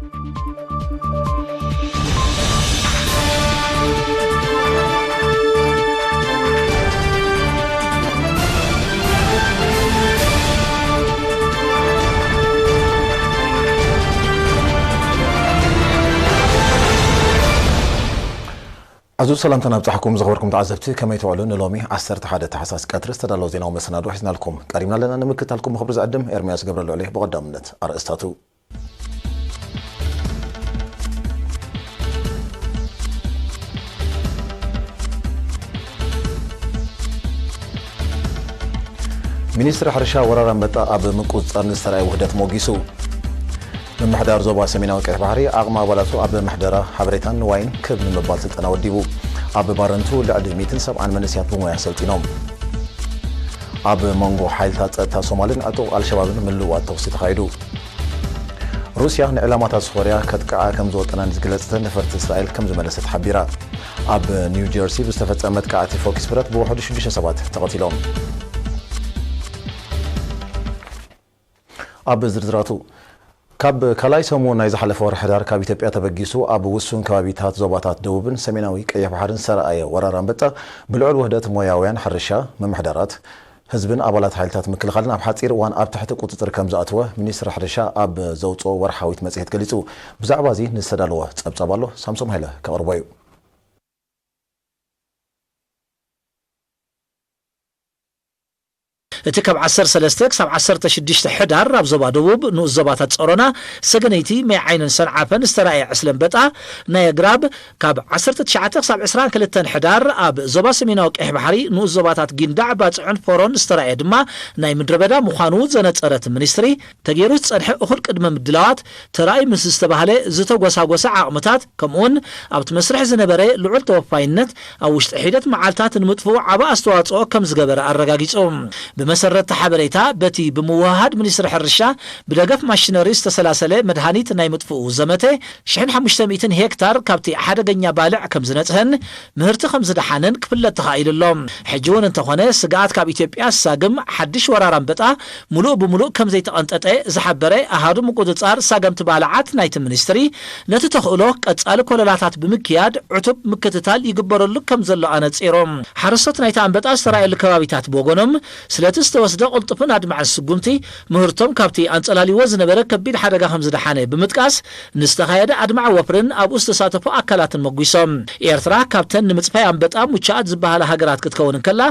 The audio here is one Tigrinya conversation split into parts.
ኣዙ ሰላምታና ኣብጻሕኩም ዝኸበርኩም ተዓዘብቲ፣ ከመይ ትውዕሉ? ንሎሚ ዓሰርተ ሓደ ታሕሳስ ቀትሪ ዝተዳለወ ዜናዊ መሰናዶ ሒዝናልኩም ቀሪብና ኣለና። ንምክታልኩም ብኽብሪ ዝዕድም ኤርምያስ ገብረልዑል እየ። ብቐዳምነት ኣርእስታቱ። ሚኒስትሪ ሕርሻ ወራር ኣንበጣ ኣብ ምቁጽጻር ንዝተራእየ ውህደት ሞጊሱ። ምምሕዳር ዞባ ሰሜናዊ ቀይሕ ባሕሪ ዓቕሚ ኣባላቱ ኣብ ምሕደራ ሓበሬታን ንዋይን ክብ ንምባል ስልጠና ወዲቡ። ኣብ ባረንቱ ልዕሊ ሚእትን ሰብዓን መንእሰያት ብሞያ ሰልጢኖም። ኣብ መንጎ ሓይልታት ጸጥታ ሶማልን ዕጡቕ ኣልሸባብን ምልውዋጥ ተኹሲ ተኻይዱ። ሩስያ ንዕላማታት ሶርያ ከጥቅዓ ከም ዝወጠና ንዝገለጸተን ነፈርቲ እስራኤል ከም ዝመለሰት ሓቢራ። ኣብ ኒው ጀርሲ ብዝተፈጸመ መጥቃዕቲ ፎኪስ ብረት ብውሕዱ ሽዱሽተ ሰባት ተቐቲሎም። ኣብ ዝርዝራቱ፣ ካብ ካልኣይ ሰሙን ናይ ዝሓለፈ ወርሒ ሕዳር ካብ ኢትዮጵያ ተበጊሱ ኣብ ውሱን ከባቢታት ዞባታት ደቡብን ሰሜናዊ ቀይሕ ባሕርን ዝተረኣየ ወራር ኣንበጣ ብልዑል ውህደት ሞያውያን ሕርሻ፣ ምምሕዳራት፣ ህዝብን ኣባላት ሓይልታት ምክልኻልን ኣብ ሓጺር እዋን ኣብ ትሕቲ ቁጽጽር ከም ዝኣተወ ሚኒስትሪ ሕርሻ ኣብ ዘውጽኦ ወርሓዊት መጽሔት ገሊጹ። ብዛዕባ እዚ ንዝተዳለወ ጸብጻብ ኣሎ፣ ሳምሶም ሃይለ ከቕርቦ እዩ። እቲ ካብ ዓሰርተ ሰለስተ ክሳብ ዓሰርተ ሽዱሽተ ሕዳር ኣብ ዞባ ደቡብ ንኡስ ዞባታት ጸሮና፣ ሰገነይቲ፣ ማይ ዓይንን ሰንዓፈን ዝተራእየ ዕስለ ኣንበጣ ናይ ኣግራብ፣ ካብ ዓሰርተ ትሽዓተ ክሳብ ዕስራን ክልተን ሕዳር ኣብ ዞባ ሰሜናዊ ቀይሕ ባሕሪ ንኡስ ዞባታት ጊንዳዕ፣ ባጽዕን ፎሮን ዝተራእየ ድማ ናይ ምድረ በዳ ምዃኑ ዘነጸረ እቲ ሚኒስትሪ፣ ተገይሩ ዝጸንሐ እኹል ቅድመ ምድላዋት ተራእዩ ምስ ዝተባህለ ዝተጎሳጎሰ ዓቕምታት፣ ከምኡውን ኣብቲ መስርሕ ዝነበረ ልዑል ተወፋይነት ኣብ ውሽጢ ሒደት መዓልታት ንምጥፍኡ ዓቢ ኣስተዋጽኦ ከም ዝገበረ ኣረጋጊጹ። ብመሰረት እቲ ሓበሬታ፣ በቲ ብምውህሃድ ሚኒስትሪ ሕርሻ ብደገፍ ማሽነሪ ዝተሰላሰለ መድሃኒት ናይ ምጥፍኡ ዘመተ፣ ሽሕን ሓሙሽተ ሚእትን ሄክታር ካብቲ ሓደገኛ ባልዕ ከም ዝነጽሀን ምህርቲ ከም ዝደሓነን ክፍለጥ ተኻኢሉ ኣሎ። ሕጂ እውን እንተኾነ፣ ስግኣት ካብ ኢትዮጵያ ዝሳግም ሓድሽ ወራር ኣንበጣ ምሉእ ብምሉእ ከም ዘይተቐንጠጠ ዝሓበረ ኣሃዱ ምቁጽጻር ሳገምቲ ባልዓት ናይቲ ሚኒስትሪ፣ ነቲ ተኽእሎ ቀጻሊ ኮለላታት ብምክያድ ዕቱብ ምክትታል ይግበረሉ ከም ዘሎ ኣነጺሩ። ሓረስቶት ናይቲ ኣንበጣ ዝተራእየሉ ከባቢታት ብወገኖም፣ ስለቲ ዝተወስደ ቅልጡፍን ኣድማዕን ስጉምቲ፣ ምህርቶም ካብቲ ኣንጸላልይዎ ዝነበረ ከቢድ ሓደጋ ከም ዝደሓነ ብምጥቃስ፣ ንዝተኻየደ ኣድማዒ ወፍርን ኣብኡ ዝተሳተፉ ኣካላትን መጒሶም። ኤርትራ ካብተን ንምጽፋይ ኣንበጣ ምቹኣት ዝበሃላ ሃገራት ክትከውን እንከላ፣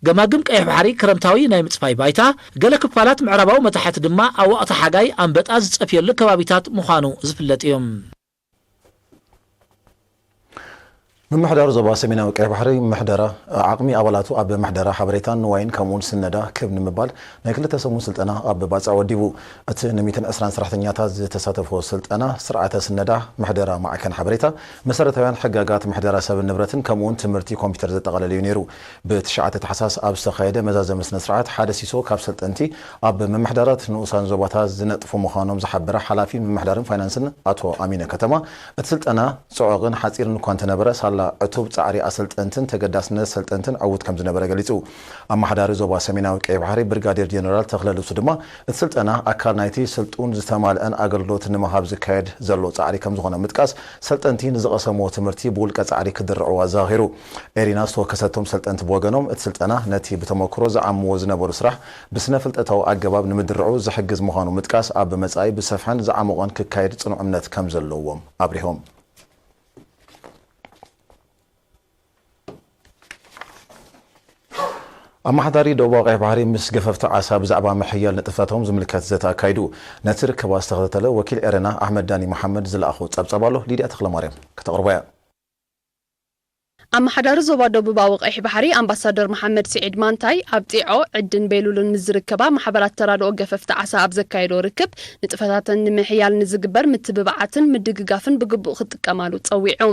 ገማግም ቀይሕ ባሕሪ ክረምታዊ ናይ ምጽፋይ ባይታ፣ ገለ ክፋላት ምዕራባዊ መታሕት ድማ ኣብ ወቕቲ ሓጋይ ኣንበጣ ዝጸፍየሉ ከባቢታት ምዃኑ ዝፍለጥ እዩ። ምምሕዳር ዞባ ሰሜናዊ ቀይሕ ባሕሪ ምሕደራ ዓቕሚ ኣባላቱ ኣብ ምሕደራ ሓበሬታን ንዋይን ከምኡውን ስነዳ ክብ ንምባል ናይ ክልተ ሰሙን ስልጠና ኣብ ባጽዕ ወዲቡ። እቲ ንሚእትን ዕስራን ሰራሕተኛታት ዝተሳተፎ ስልጠና፣ ስርዓተ ስነዳ፣ ምሕደራ ማዕከን ሓበሬታ፣ መሰረታውያን ሕጋጋት ምሕደራ ሰብን ንብረትን ከምኡውን ትምህርቲ ኮምፒውተር ዘጠቓለለ እዩ ነይሩ። ብትሽዓተ ታሕሳስ ኣብ ዝተኻየደ መዛዘሚ ስነ ስርዓት፣ ሓደ ሲሶ ካብ ሰልጠንቲ ኣብ ምምሕዳራት ንኡሳን ዞባታት ዝነጥፉ ምዃኖም ዝሓበረ ሓላፊ ምምሕዳርን ፋይናንስን ኣቶ ኣሚነ ከተማ፣ እቲ ስልጠና ጽዑቕን ሓጺርን እኳ እንተነበረ፣ ሳላ ዕቱብ ጻዕሪ ኣሰልጠንትን ተገዳስነት ሰልጠንትን ዕዉት ከም ዝነበረ ገሊጹ። ኣመሓዳሪ ዞባ ሰሜናዊ ቀይሕ ባሕሪ ብርጋዴር ጀነራል ተኽለ ልብሱ ድማ፣ እቲ ስልጠና ኣካል ናይቲ ስልጡን ዝተማልአን ኣገልግሎት ንምሃብ ዝካየድ ዘሎ ጻዕሪ ከም ዝኾነ ምጥቃስ፣ ሰልጠንቲ ንዝቐሰምዎ ትምህርቲ ብውልቀ ጻዕሪ ክድርዕዎ ኣዘኻኺሩ። ኤሪና ዝተወከሰቶም ሰልጠንቲ ብወገኖም፣ እቲ ስልጠና ነቲ ብተመክሮ ዝዓምዎ ዝነበሩ ስራሕ ብስነ ፍልጠታዊ ኣገባብ ንምድርዑ ዝሕግዝ ምዃኑ ምጥቃስ፣ ኣብ መጻኢ ብሰፍሐን ዝዓሞቐን ክካየድ ጽኑዕ እምነት ከም ዘለዎም ኣብሪሆም። ኣመሓዳሪ ደቡባዊ ቀይሕ ባሕሪ ምስ ገፈፍቲ ዓሳ ብዛዕባ ምሕያል ንጥፈታቶም ዝምልከት ዘተ ኣካይዱ። ነቲ ርክባ ዝተኸታተለ ወኪል ኤረና ኣሕመድ ዳኒ መሓመድ ዝለኣኾ ጸብጻብ ኣሎ፣ ሊድያ ተኽለማርያም ከተቕርቦ እያ። ኣመሓዳሪ ዞባ ደቡባዊ ቀይሕ ባሕሪ ኣምባሳደር መሓመድ ስዒድ ማንታይ፣ ኣብ ጢዖ፣ ዕድን ቤሉልን ምስ ዝርከባ ማሕበራት ተራድኦ ገፈፍቲ ዓሳ ኣብ ዘካየዶ ርክብ፣ ንጥፈታተን ንምሕያል ንዝግበር ምትብባዓትን ምድግጋፍን ብግቡእ ክጥቀማሉ ጸዊዑ።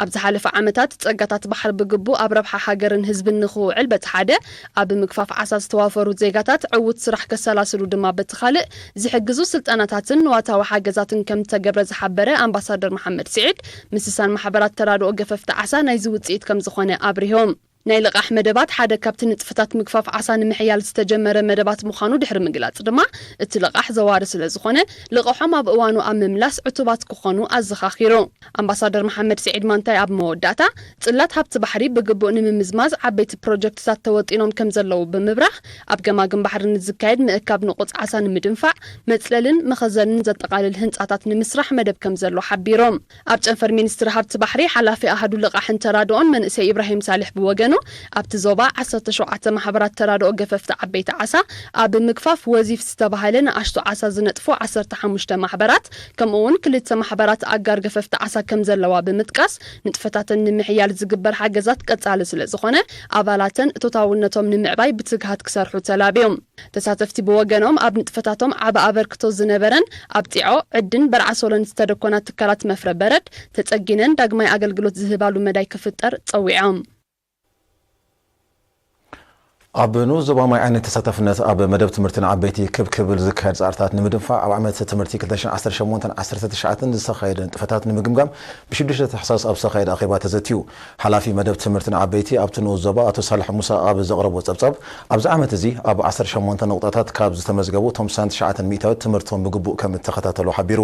ኣብ ዝሓለፈ ዓመታት፣ ጸጋታት ባሕሪ ብግቡእ ኣብ ረብሓ ሃገርን ህዝብን ንኽውዕል በቲ ሓደ፣ ኣብ ምግፋፍ ዓሳ ዝተዋፈሩ ዜጋታት ዕዉት ስራሕ ከሰላስሉ ድማ በቲ ካልእ፣ ዝሕግዙ ስልጠናታትን ንዋታዊ ሓገዛትን ከም ዝተገብረ ዝሓበረ ኣምባሳደር መሓመድ ስዒድ፣ ምስሳን ማሕበራት ተራድኦ ገፈፍቲ ዓሳ ናይዚ ውጽኢት ከም ዝኾነ ኣብሪሆም። ናይ ልቓሕ መደባት ሓደ ካብቲ ንጥፈታት ምግፋፍ ዓሳ ንምሕያል ዝተጀመረ መደባት ምዃኑ ድሕሪ ምግላጽ ድማ፣ እቲ ልቓሕ ዘዋሪ ስለ ዝኾነ፣ ልቓሖም ኣብ እዋኑ ኣብ ምምላስ ዕቱባት ክኾኑ ኣዘኻኺሩ። ኣምባሳደር መሓመድ ስዒድ ማንታይ ኣብ መወዳእታ፣ ጽላት ሃብቲ ባሕሪ ብግቡእ ንምምዝማዝ ዓበይቲ ፕሮጀክትታት ተወጢኖም ከም ዘለዉ ብምብራህ፣ ኣብ ገማግም ባሕሪ ንዝካየድ ምእካብ ንቑጽ ዓሳ ንምድንፋዕ፣ መጽለልን መኸዘንን ዘጠቓልል ህንጻታት ንምስራሕ መደብ ከም ዘሎ ሓቢሮም። ኣብ ጨንፈር ሚኒስትሪ ሃብቲ ባሕሪ ሓላፊ ኣሃዱ ልቓሕን ተራድኦን መንእሰይ ኢብራሂም ሳልሕ ብወገኑ፣ ኣብቲ ዞባ ዓሰርተ ሸውዓተ ማሕበራት ተራድኦ ገፈፍቲ ዓበይቲ ዓሳ፣ ኣብ ምግፋፍ ወዚፍ ዝተባህለ ንኣሽቱ ዓሳ ዝነጥፉ ዓሰርተ ሓሙሽተ ማሕበራት፣ ከምኡ እውን ክልተ ማሕበራት ኣጋር ገፈፍቲ ዓሳ ከም ዘለዋ ብምጥቃስ፣ ንጥፈታተን ንምሕያል ዝግበር ሓገዛት ቀጻሊ ስለ ዝኾነ፣ ኣባላተን እቶታውነቶም ንምዕባይ ብትግሃት ክሰርሑ ተላብዮም። ተሳተፍቲ ብወገኖም፣ ኣብ ንጥፈታቶም ዓቢ ኣበርክቶ ዝነበረን ኣብ ጢዖ፣ ዕድን በርዓሶሎን ዝተደኮና ትካላት መፍረ በረድ ተጸጊነን ዳግማይ ኣገልግሎት ዝህባሉ መዳይ ክፍጠር ጸዊዖም። ኣብ ንኡስ ዞባ ማይ ዓይኒ ተሳታፍነት ኣብ መደብ ትምህርቲ ንዓበይቲ ክብ ክብል ዝካየድ ጻዕርታት ንምድንፋዕ፣ ኣብ ዓመት ትምህርቲ ክልተ ሽሕን ዓሰርተ ሸሞንተን ዓሰርተ ትሽዓተን ዝተኻየደ ንጥፈታት ንምግምጋም፣ ብሽዱሽተ ታሕሳስ ኣብ ዝተኻየደ ኣኼባ ተዘትዩ። ሓላፊ መደብ ትምህርቲ ንዓበይቲ ኣብቲ ንኡስ ዞባ ኣቶ ሳልሕ ሙሳ ኣብ ዘቕረቦ ጸብጻብ፣ ኣብዚ ዓመት እዚ ኣብ ዓሰርተ ሸሞንተ ነቑጣታት ካብ ዝተመዝገቡ፣ እቶም ስሳን ትሽዓተን ሚእታዊት ትምህርቶም ብግቡእ ከም እተኸታተሉ ሓቢሩ።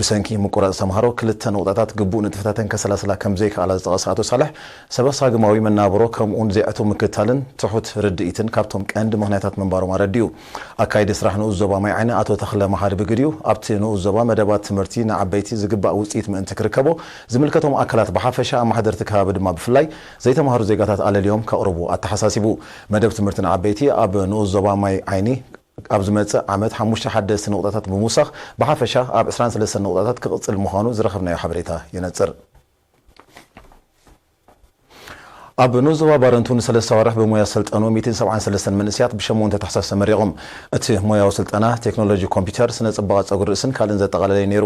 ብሰንኪ ምቁራጽ ተምሃሮ፣ ክልተ ነቑጣታት ግቡእ ንጥፈታተን ከሰላስላ ከም ዘይከኣላ ዝጠቐሰ ኣቶ ሳልሕ፣ ሰበ ሳግማዊ መናብሮ ከምኡውን ዘይዕቱብ ምክትታልን ትሑት ርድኢትን ካብቶም ቀንዲ ምኽንያታት ምንባሮም ኣረዲኡ። ኣካይዲ ስራሕ ንኡስ ዞባ ማይ ዓይኒ ኣቶ ተኽለ መሓሪ ብግዲኡ፣ ኣብቲ ንኡስ ዞባ መደባት ትምህርቲ ንዓበይቲ ዝግባእ ውጽኢት ምእንቲ ክርከቦ፣ ዝምልከቶም ኣካላት ብሓፈሻ፣ ኣመሓደርቲ ከባቢ ድማ ብፍላይ፣ ዘይተምሃሩ ዜጋታት ኣለልዮም ከቕርቡ ኣተሓሳሲቡ። መደብ ትምህርቲ ንዓበይቲ ኣብ ንኡስ ዞባ ማይ ዓይኒ ኣብ ዝመጽእ ዓመት ሓሙሽተ ሓደስቲ ነቑጣታት ብምውሳኽ፣ ብሓፈሻ ኣብ ዕስራን ሰለስተን ነቑጣታት ክቕጽል ምዃኑ ዝረኸብናዮ ሓበሬታ የነጽር። ኣብ ንኡስ ዞባ ባረንቱ ንሰለስተ ኣዋርሕ ብሞያ ዝሰልጠኑ ሚእትን ሰብዓን ሰለስተን መንእሰያት ብሸሞንተ ታሕሳስ ተመሪቖም። እቲ ሞያዊ ስልጠና ቴክኖሎጂ ኮምፒውተር፣ ስነ ጽባቐ ጸጉሪ ርእስን ካልእን ዘጠቓለለ ነይሩ።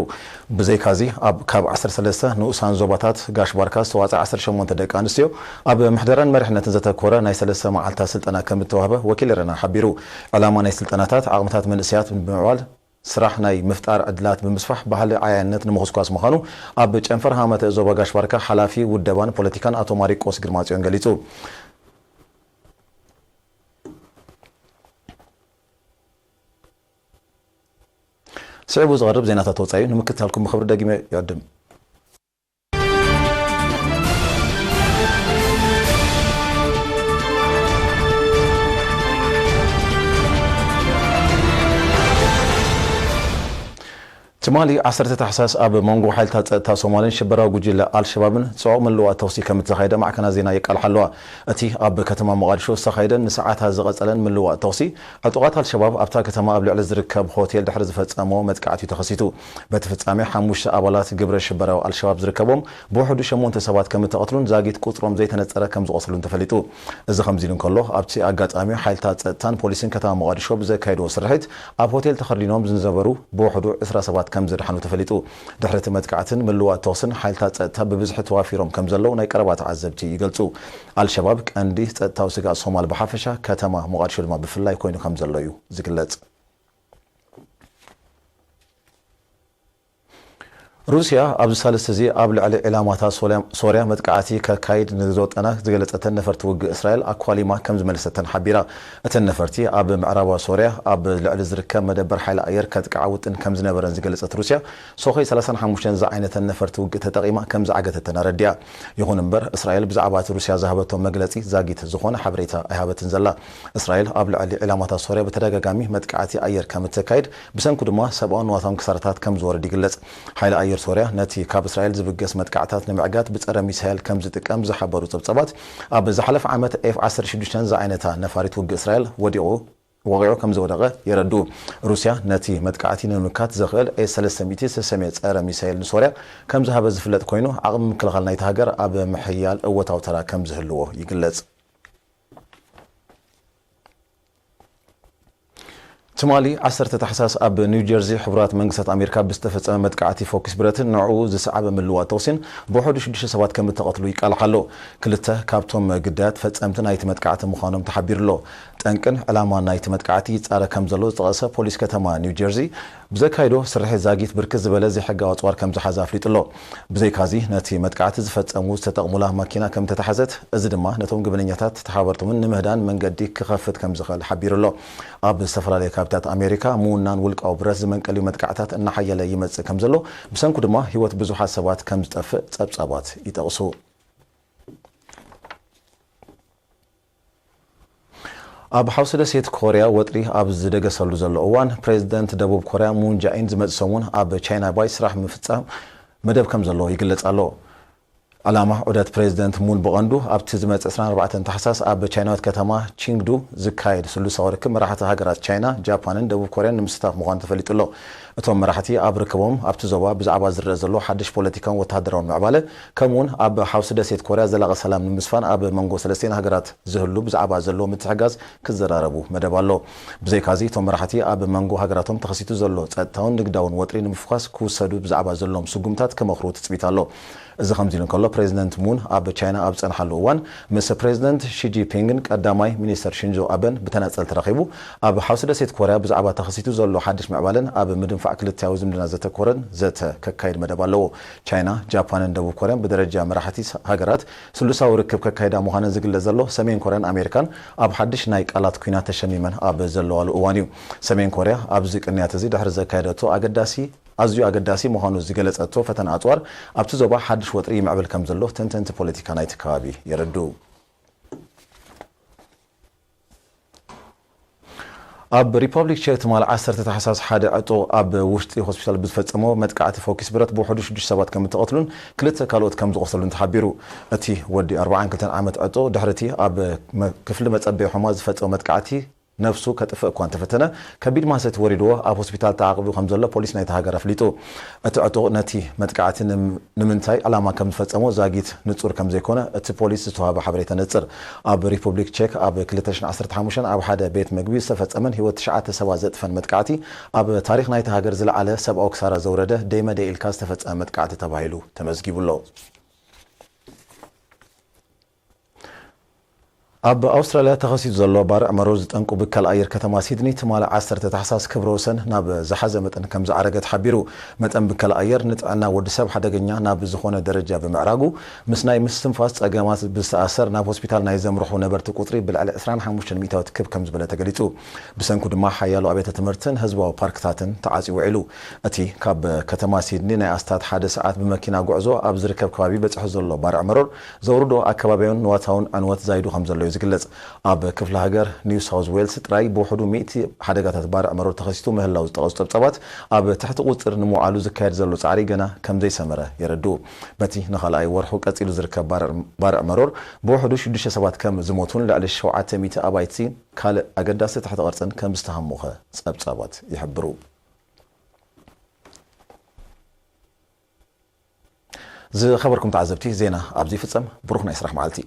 ብዘይካዚ፣ ኣብ ካብ ዓሰርተ ሰለስተ ንኡሳን ዞባታት ጋሽ ባርካ ዝተዋጽኣ ዓሰርተ ሸሞንተ ደቂ ኣንስትዮ ኣብ ምሕደራን መሪሕነትን ዘተኮረ ናይ ሰለስተ መዓልታት ስልጠና ከም እተዋህበ ወኪል ኤረና ሓቢሩ። ዕላማ ናይ ስልጠናታት፣ ዓቕምታት መንእሰያት ብምዕባል፣ ስራሕ ናይ ምፍጣር ዕድላት ብምስፋሕ፣ ባህሊ ዓያነት ንምኹስኳስ ምዃኑ ኣብ ጨንፈር ሃመተ ዞባ ጋሽ ባርካ ሓላፊ ውደባን ፖለቲካን ኣቶ ማሪቆስ ግርማጽዮን ገሊጹ። ስዒቡ ዝቐርብ ዜናታት ወጻኢ ንምክትታልኩም ብኽብሪ ደጊመ ይዕድም። ትማሊ ዓሰርተ ታሕሳስ ኣብ መንጎ ሓይልታት ጸጥታ ሶማልን ሽበራዊ ጉጅለ ኣልሸባብን ጽዑቕ ምልውዋጥ ተኹሲ ከም እተኻየደ ማዕከናት ዜና የቃልሓ ኣለዋ። እቲ ኣብ ከተማ ሞቓዲሾ ዝተኻየደን ንሰዓታት ዝቐጸለን ምልውዋጥ ተኹሲ፣ ዕጡቓት ኣልሸባብ ኣብታ ከተማ ኣብ ልዕሊ ዝርከብ ሆቴል ድሕሪ ዝፈጸሞ መጥቃዕቲ እዩ ተኸሲቱ። በቲ ፍጻሜ ሓሙሽተ ኣባላት ግብረ ሽበራዊ ኣልሸባብ ዝርከቦም ብውሕዱ ሸሞንተ ሰባት ከም እተቐትሉን ዛጊት ቁጽሮም ዘይተነጸረ ከም ዝቖሰሉን ተፈሊጡ። እዚ ከምዚ ኢሉ እንከሎ፣ ኣብቲ ኣጋጣሚ ሓይልታት ጸጥታን ፖሊስን ከተማ ሞቓዲሾ ብዘካየድዎ ስርሒት፣ ኣብ ሆቴል ተኸርዲኖም ዝነበሩ ብውሕዱ ዕስራ ሰባት ከም ዝደሓኑ ተፈሊጡ። ድሕሪ እቲ መጥቃዕትን ምልውዋጥ ተኹስን፣ ሓይልታት ጸጥታ ብብዝሒ ተዋፊሮም ከም ዘለዉ ናይ ቀረባ ተዓዘብቲ ይገልጹ። ኣልሸባብ ቀንዲ ጸጥታዊ ስግኣት ሶማል ብሓፈሻ፣ ከተማ ሞቓዲሾ ድማ ብፍላይ ኮይኑ ከም ዘሎ እዩ ዝግለጽ። ሩስያ ኣብዚ ሳልስቲ እዚ ኣብ ልዕሊ ዒላማታት ሶልያ-፣ ሶርያ መጥቃዕቲ ከካይድ ንዝወጠና ዝገለጸተን ነፈርቲ ውግእ እስራኤል ኣኳሊማ ከም ዝመለሰተን ሓቢራ። እተን ነፈርቲ ኣብ ምዕራባዊ ሶርያ ኣብ ልዕሊ ዝርከብ መደበር ሓይሊ ኣየር ከጥቅዓ ውጥን ከም ዝነበረን ዝገለጸት ሩስያ፣ ሶኸይ ሰላሳን ሓሙሽተን ዝዓይነተን ነፈርቲ ውግእ ተጠቒማ ከም ዝዓገተተን ኣረዲኣ። ይኹን እምበር፣ እስራኤል ብዛዕባ እቲ ሩስያ ዝሃበቶ መግለጺ ዛጊት ዝኾነ ሓበሬታ ኣይሃበትን ዘላ። እስራኤል ኣብ ልዕሊ ዒላማታት ሶርያ ብተደጋጋሚ መጥቃዕቲ ኣየር ከም እተካይድ፣ ብሰንኩ ድማ ሰብኣውን ንዋታውን ክሳራታት ከም ዝወርድ ይግለጽ። ሓይሊ ኣየር ሶርያ ነቲ ካብ እስራኤል ዝብገስ መጥቃዕታት ንምዕጋት ብጸረ ሚሳይል ከም ዝጥቀም ዝሓበሩ ጸብጻባት፣ ኣብ ዝሓለፈ ዓመት ኤፍ ዓሰርተ ሽዱሽተ ዝዓይነታ ነፋሪት ውግእ እስራኤል ወዲቑ፣ ወቒዑ ከም ዝወደቐ የረድኡ። ሩስያ ነቲ መጥቃዕቲ ንምምካት ዘኽእል ኤስ ሰለስተ ሚእቲ ዝተሰምየ ጸረ ሚሳይል ንሶርያ ከም ዝሃበ ዝፍለጥ ኮይኑ፣ ዓቕሚ ምክልኻል ናይቲ ሃገር ኣብ ምሕያል እወታዊ ተራ ከም ዝህልዎ ይግለጽ። ትማሊ ዓሰርተ ታሕሳስ ኣብ ኒው ጀርዚ ሕቡራት መንግስታት ኣሜሪካ ብዝተፈጸመ መጥቃዕቲ ፎኪስ ብረትን ንዕኡ ዝሰዓበ ምልዋጥ ተኹሲን ብውሕዱ ሽዱሽተ ሰባት ከም እተቐትሉ ይቃላሕ ኣሎ። ክልተ ካብቶም ግዳያት ፈጸምቲ ናይቲ መጥቃዕቲ ምዃኖም ተሓቢሩ ኣሎ። ጠንቅን ዕላማን ናይቲ መጥቃዕቲ ይጻረ ከም ዘሎ ዝጠቐሰ ፖሊስ ከተማ ኒው ጀርዚ፣ ብዘካይዶ ስርሒት ዛጊት ብርክት ዝበለ ዘይሕጋዊ ኣጽዋር ከም ዝሓዘ ኣፍሊጡ ኣሎ። ብዘይካዚ፣ ነቲ መጥቃዕቲ ዝፈጸሙ ዝተጠቕሙላ ማኪና ከም ተታሕዘት፣ እዚ ድማ ነቶም ግብነኛታት ተሓባበርቶምን ንምህዳን መንገዲ ክኸፍት ከም ዝኽእል ሓቢሩ ኣሎ። ኣብ ዝተፈላለዩ ከባቢታት ኣሜሪካ ምውናን ውልቃዊ ብረት ዝመንቀልዩ መጥቃዕታት እናሓየለ ይመጽእ ከም ዘሎ፣ ብሰንኩ ድማ ህይወት ብዙሓት ሰባት ከም ዝጠፍእ ጸብጻባት ይጠቕሱ። ኣብ ሓውሲ ደሴት ኮርያ ወጥሪ ኣብ ዝደገሰሉ ዘሎ እዋን፣ ፕሬዚደንት ደቡብ ኮርያ ሙን ጃኢን ዝመጽእ ሰሙን ኣብ ቻይና ባይ ስራሕ ምፍጻም መደብ ከም ዘሎ ይግለጽ ኣሎ። ዕላማ ዑደት ፕሬዚደንት ሙን ብቐንዱ ኣብቲ ዝመጽእ ዕስራን ኣርባዕተን ታሕሳስ ኣብ ቻይናዊት ከተማ ቺንግዱ ዝካየድ ስሉሳዊ ርክብ መራሕቲ ሃገራት ቻይና፣ ጃፓንን ደቡብ ኮርያን ንምስታፍ ምዃኑ ተፈሊጡ ኣሎ። እቶም መራሕቲ ኣብ ርክቦም ኣብቲ ዞባ ብዛዕባ ዝረአ ዘሎ ሓድሽ ፖለቲካውን ወተሃደራውን ምዕባለ፣ ከምኡውን ኣብ ሓውሲ ደሴት ኮርያ ዘላቒ ሰላም ንምስፋን ኣብ መንጎ ሰለስቲኤን ሃገራት ዝህሉ ብዛዕባ ዘሎ ምትሕጋዝ ክዘራረቡ መደብ ኣሎ። ብዘይካዚ፣ እቶም መራሕቲ ኣብ መንጎ ሃገራቶም ተኸሲቱ ዘሎ ጸጥታውን ንግዳውን ወጥሪ ንምፍኳስ ክውሰዱ ብዛዕባ ዘሎም ስጉምታት ክመኽሩ ትጽቢት ኣሎ። እዚ ከምዚ ኢሉ እንከሎ፣ ፕሬዚደንት ሙን ኣብ ቻይና ኣብ ዝጸንሓሉ እዋን፣ ምስ ፕሬዚደንት ሺ ጂንፒንግን ቀዳማይ ሚኒስተር ሺንዞ ኣበን ብተናጸል ተራኺቡ፣ ኣብ ሓውሲ ደሴት ኮርያ ብዛዕባ ተኸሲቱ ዘሎ ሓድሽ ምዕባለን ኣብ ምድንፋዕ ክልቲያዊ ዝምድና ዘተኮረን ዘተ ከካይድ መደብ ኣለዎ። ቻይና፣ ጃፓንን ደቡብ ኮርያን ብደረጃ መራሕቲ ሃገራት ስሉሳዊ ርክብ ከካይዳ ምዃነን ዝግለጽ ዘሎ፣ ሰሜን ኮርያን ኣሜሪካን ኣብ ሓድሽ ናይ ቃላት ኲናት ተሸሚመን ኣብ ዘለዋሉ እዋን እዩ። ሰሜን ኮርያ ኣብዚ ቅንያት እዚ ድሕሪ ዘካየደቶ ኣገዳሲ ኣዝዩ ኣገዳሲ ምዃኑ ዝገለጸቶ ፈተነ ኣጽዋር፣ ኣብቲ ዞባ ሓድሽ ወጥሪ ይምዕብል ከም ዘሎ ተንተንቲ ፖለቲካ ናይቲ ከባቢ የረድኡ። ኣብ ሪፐብሊክ ቼክ ትማል ዓሰርተ ታሕሳስ ሓደ ዕጡቕ ኣብ ውሽጢ ሆስፒታል ብዝፈጸሞ መጥቃዕቲ ፈኲስ ብረት ብውሕዱ ሽዱሽተ ሰባት ከም እተቐትሉን ክልተ ካልኦት ከም ዝቖሰሉን ተሓቢሩ። እቲ ወዲ ኣርባዓን ክልተን ዓመት ዕጡቕ ድሕሪ እቲ ኣብ መ-፣ ክፍሊ መጸበዪ ሑማ ዝፈጸሞ መጥቃዕቲ ነፍሱ ከጥፍእ እኳ እንተፈተነ፣ ከቢድ ማህሰይቲ ወሪድዎ ኣብ ሆስፒታል ተዓቒቡ ከም ዘሎ ፖሊስ ናይታ ሃገር ኣፍሊጡ። እቲ ዕጡቕ ነቲ መጥቃዕቲ ንም-፣ ንምንታይ ዕላማ ከም ዝፈጸሞ ዛጊት ንጹር ከም ዘይኮነ እቲ ፖሊስ ዝተዋህበ ሓበሬታ ነጽር። ኣብ ሪፑብሊክ ቼክ ኣብ ክልተ ሽሕን ዓሰርተ ሓሙሽተን ኣብ ሓደ ቤት መግቢ ዝተፈጸመን ህይወት ትሽዓተ ሰባት ዘጥፈን መጥቃዕቲ፣ ኣብ ታሪኽ ናይታ ሃገር ዝለዓለ ሰብኣዊ ክሳራ ዘውረደ ደይመደይ ኢልካ ዝተፈጸመ መጥቃዕቲ ተባሂሉ ተመዝጊቡ ኣሎ። ኣብ ኣውስትራልያ ተኸሲቱ ዘሎ ባርዕ መሮር ዝጠንቁ ብከል ኣየር ከተማ ሲድኒ ትማሊ ዓሰርተ ታሕሳስ ክብረ ወሰን ናብ ዝሓዘ መጠን ከም ዝዓረገ ተሓቢሩ። መጠን ብከል ኣየር ንጥዕና ወዲ ሰብ ሓደገኛ ናብ ዝኾነ ደረጃ ብምዕራጉ፣ ምስ ናይ ምስትንፋስ ጸገማት ብዝተኣሰር ናብ ሆስፒታል ናይ ዘምርሑ ነበርቲ ቁጽሪ ብልዕሊ ዕስራን ሓሙሽተን ሚእታዊት ክብ ከም ዝበለ ተገሊጹ። ብሰንኩ ድማ ሓያሎ ኣብያተ ትምህርትን ህዝባዊ ፓርክታትን ተዓጽዩ ውዒሉ። እቲ ካብ ከተማ ሲድኒ ናይ ኣስታት ሓደ ሰዓት ብመኪና ጉዕዞ ኣብ ዝርከብ ከባቢ በጺሑ ዘሎ ባርዕ መሮር ዘውርዶ ኣከባብያውን ንዋታውን ዕንወት ዛይዱ ከም ዘሎ እዩ ዝግለጽ። ኣብ ክፍለ ሃገር ኒው ሳውዝ ዌልስ ጥራይ ብውሕዱ ሚእቲ ሓደጋታት ባርዕ መሮር ተኸሲቱ ምህላው ዝጠቐሱ ጸብጻባት፣ ኣብ ትሕቲ ቁጽር ንምውዓሉ ዝካየድ ዘሎ ጻዕሪ ገና ከም ዘይሰመረ የረድኡ። በቲ ንኻልኣይ ወርሑ ቀጺሉ ዝርከብ ባርዕ፣ ባርዕ መሮር ብውሕዱ ሽዱሽተ ሰባት ከም ዝሞቱን ልዕሊ ሸውዓተ ሚእቲ ኣባይቲ ካልእ ኣገዳሲ ትሕቲ ቅርጽን ከም ዝተሃሙኸ ጸብጻባት ይሕብሩ። ዝኸበርኩም ተዓዘብቲ፣ ዜና ኣብዚ ይፍጸም። ብሩኽ ናይ ስራሕ መዓልቲ።